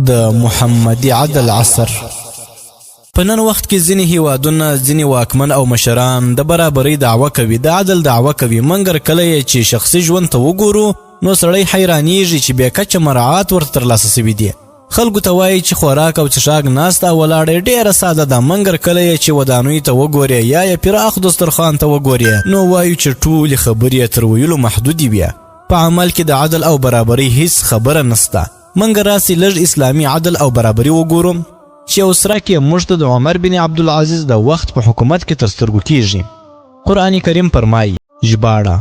د محمدي عدل عصر. په نن وخت کې ځینې هیوادونه، ځینې واکمن او مشران د برابرۍ دعوه کوي، د عدل دعوه کوي، منګر کله یې چې شخصي ژوند ته وګورو نو سړی حیرانیږي چې بې کچه مراعات ورته ترلاسه شوي دي. خلکو ته وایي چې خوراک او څښاک ناسته او ولاړه ډېره ساده ده، منګر کله یې چې ودانیو ته وګورې یا یې پراخ دسترخوان ته وګورې نو وایو چې ټولې خبرې یې تر ویلو محدودې وي. په عمل کې د عدل او برابرۍ هیڅ خبره نسته. منګر راسي لږ اسلامي عدل او برابري وګورو چې یو څرک یې موږ ته د عمر بن عبدالعزیز د وخت په حکومت کې تر سترګو کیږي. قرآن کریم فرمایي. ژباړه،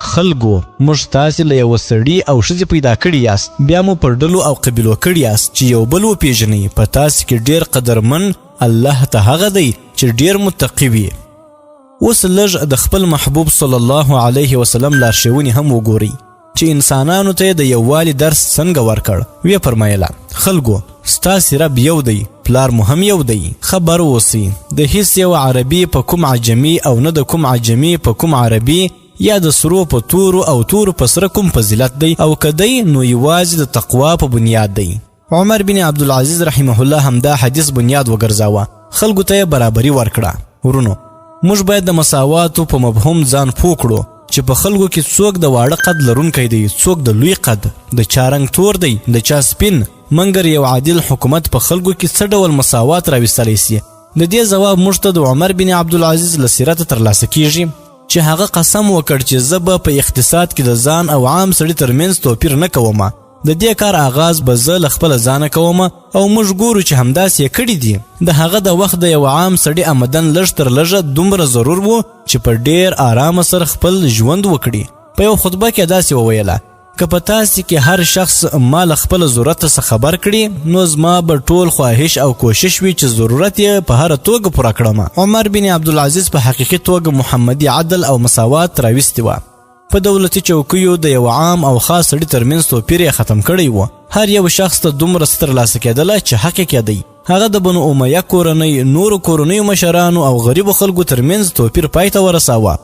خلګو! موږ تاسې له یوه سړي او ښځې پیدا کړي یاست، بیا مو په ډلو او قبیلو کړي یاست چې یو بل وپېژنئ، په تاسې کې ډېر قدرمن الله ته هغه دی چې ډېر متقي وي. اوس لږ د خپل محبوب صلی الله علیه وسلم لارښوونې هم وګورئ چې انسانانو ته د یووالي درس څنګه ورکړ. ویې فرمایله، خلکو، ستاسې رب یو دی، پلار مو هم یو دی. خبر اوسئ، د هیڅ یو عربي په کوم عجمي او نه د کوم عجمي په کوم عربي یا د سرو په تورو او تورو په سره کوم فضیلت دی، او که دی نو یوازې د تقوا په بنیاد دی. عمر بن عبدالعزیز رحمه الله همدا حدیث بنیاد وګرځاوه، خلکو ته یې برابري ورکړه. ورونو، موږ باید د مساواتو په مفهوم ځان پوه کړو چې په خلکو کې څوک د واړه قد لرونکی دی، څوک د لوی قد، د چا رنګ تور دی، د چا سپین، منګر یو عادل حکومت په خلکو کې څه ډول مساوات راوستلی سي؟ د دې ځواب موږ ته د عمر بن عبدالعزیز له سیرته ترلاسه کیږي چې هغه قسم وکړ چې زه به په اقتصاد کې د ځان او عام سړي ترمنځ توپیر نه کوم. د دې کار آغاز به زه له خپله ځانه کوم او موږ ګورو چې همداسې یې کړي دي. د هغه د وخت د یو عام سړي آمدن لږ تر لږه دومره ضرور و چې په ډېر آرامه سره خپل ژوند وکړي. په یو خطبه کې داسې وویله، که په تاسې کې هر شخص ما له خپل ضرورت څخه خبر کړي نو زما به ټول خواهش او کوشش وي چې ضرورت یې په هره توګه پوره کړم. عمر بن عبدالعزیز په حقیقي توګه محمدي عدل او مساوات راویستي وه. په دولتي چوکیو د یو عام او خاص سړي ترمنځ توپیر یې ختم کړی و. هر یو شخص ته دومره څه ترلاسه کېدله چې حق یې کېدی. هغه د بنو امیه کورنۍ، نورو کورنیو مشرانو او غریبو خلکو ترمنځ توپیر پای ته ورساوه.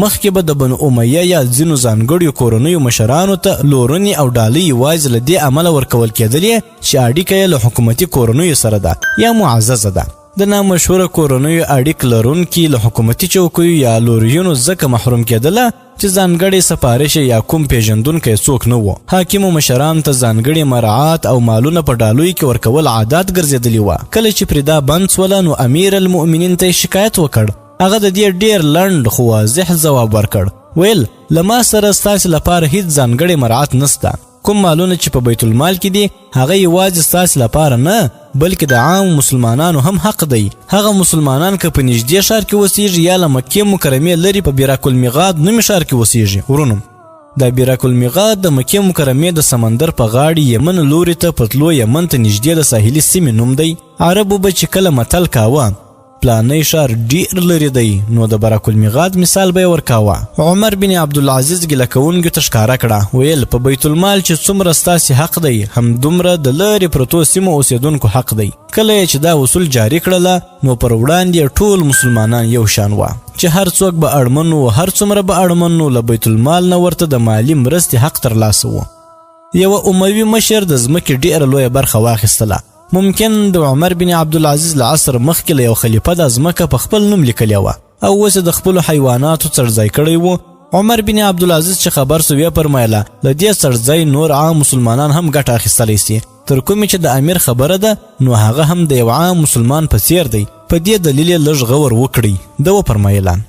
مخکې به د بنو امیه یا ځینو ځانګړیو کورنیو مشرانو ته لورنې او ډالۍ یوازې له دې امله ورکول کېدلې چې اړیکه یې له حکومتي کورنیو سره ده یا معززه ده. د نامشهوره کورنیو اړیک لرونکي له حکومتي چوکیو یا لوریونو ځکه محروم کېدله چې ځانګړی سفارش یا کوم پیژندونکی څوک نه وو. حاکمو مشرانو ته ځانګړي مراعات او مالونه په ډالیو کې ورکول عادت ګرځېدلي وه. کله چې پرې دا بند سوله نو امیر المؤمنین ته یې شکایت وکړ. هغه د دې ډېر لنډ خو واضح ځواب ورکړ، ویل، له ما سره ستاسې لپاره هیڅ ځانګړی مراعات نسته. کوم مالونه چې په بیت المال کې دي هغه یوازې ستاسې لپاره نه بلکې د عام مسلمانانو هم حق دی. هغه مسلمانان که په نږدې ښار کې اوسیږي یا له مکې مکرمې لرې په بیراک المیغاد نومي ښار کې اوسیږي. ورونو، د بیراک المیغاد د مکې مکرمې د سمندر په غاړې یمن لوري ته په تلو یمن ته نږدې د ساحلي سیمې نوم دی. عربو به چې کله متل کاوه پلانی ښار ډیر لرې دی نو د براک المیغاد مثال به یې ورکاوه. عمر بن عبدالعزیز ګیله کوونکیو ته ښکاره کړه، ویل، په بیت المال چې څومره ستاسې حق دی همدومره د لرې پرتو سیمو اوسېدونکو حق دی. کله یې چې دا اصول جاري کړله نو پر وړاندې یې ټول مسلمانان یو شان وه چې هر څوک به اړمن و، هر څومره به اړمن و، له بیت المال نه ورته د مالي مرستې حق ترلاسه و. یوه اموي مشر د ځمکې ډېره لویه برخه واخیستله. ممکن د عمر بن عبدالعزیز له عصر مخکې له یو خلیفه دا ځمکه په خپل نوم لیکلې وه او اوس یې د خپلو حیواناتو څړځای کړی و. عمر بن عبدالعزیز چې خبر سو ویې فرمایله، له دې څړځای نور عام مسلمانان هم ګټه اخیستلی سي، تر کومې چې د امیر خبره ده نو هغه هم د یو عام مسلمان په څیر دی. په دې دلیل یې لږ غور وکړئ. ده وفرمایله،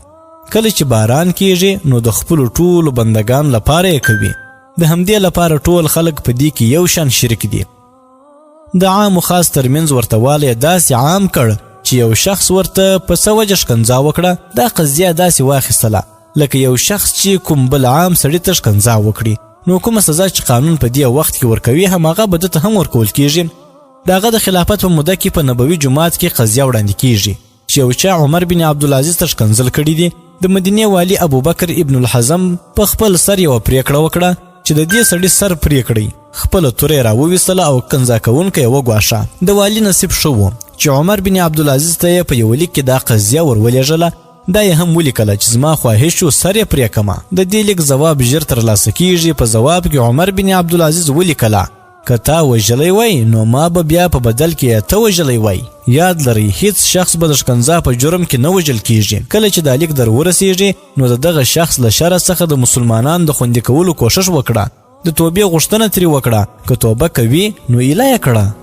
کله چې باران کیږي نو د خپلو ټولو بندګانو لپاره یې کوي، د همدې لپاره ټول خلک په دې کې یو شان شریک دي. د عام او خاص ترمنځ ورته والی داسې عام کړ چې یو شخص ورته په څه وجه ښکنځا وکړه، دا قضیه داسې واخیستله لکه یو شخص چې کوم بل عام سړي ته ښکنځا وکړي، نو کومه سزا چې قانون په دې وخت کې ورکوي هماغه به ده ته هم ورکول کیږي. د هغه د خلافت په موده کې په نبوي جومات کې قضیه وړاندې کیږي چې یو چا عمر بن عبدالعزیز ته ښکنځل کړي دي. د مدینې والي ابوبکر ابن الحزم په خپل سر یوه پرېکړه وکړه چې د دې سړي سر پرې کړئ. خپله توره یې راوویستله او کنځا کوونکی یې وګواښه. د والي نصیب ښه و چې عمر بن عبدالعزیز ته یې په یوه لیک کې دا قضیه ور ولېږله. دا یې هم ولیکله چې زما خواهش و سر یې پرې کمه. د دې لیک ځواب ژر ترلاسه کیږي. په ځواب کې عمر بن عبدالعزیز ولیکله، که تا وژلی وای نو ما به بیا په بدل کې ته وژلی وای. یاد لرئ، هیڅ شخص به د ښکنځا په جرم کې نه وژل کیږي. کله چې دا لیک در ورسیږي نو د دغه شخص له شره څخه د مسلمانانو د خوندي کولو کوښښ وکړه، د توبې غوښتنه ترې وکړه، که توبه کوي نو ایله یې کړه.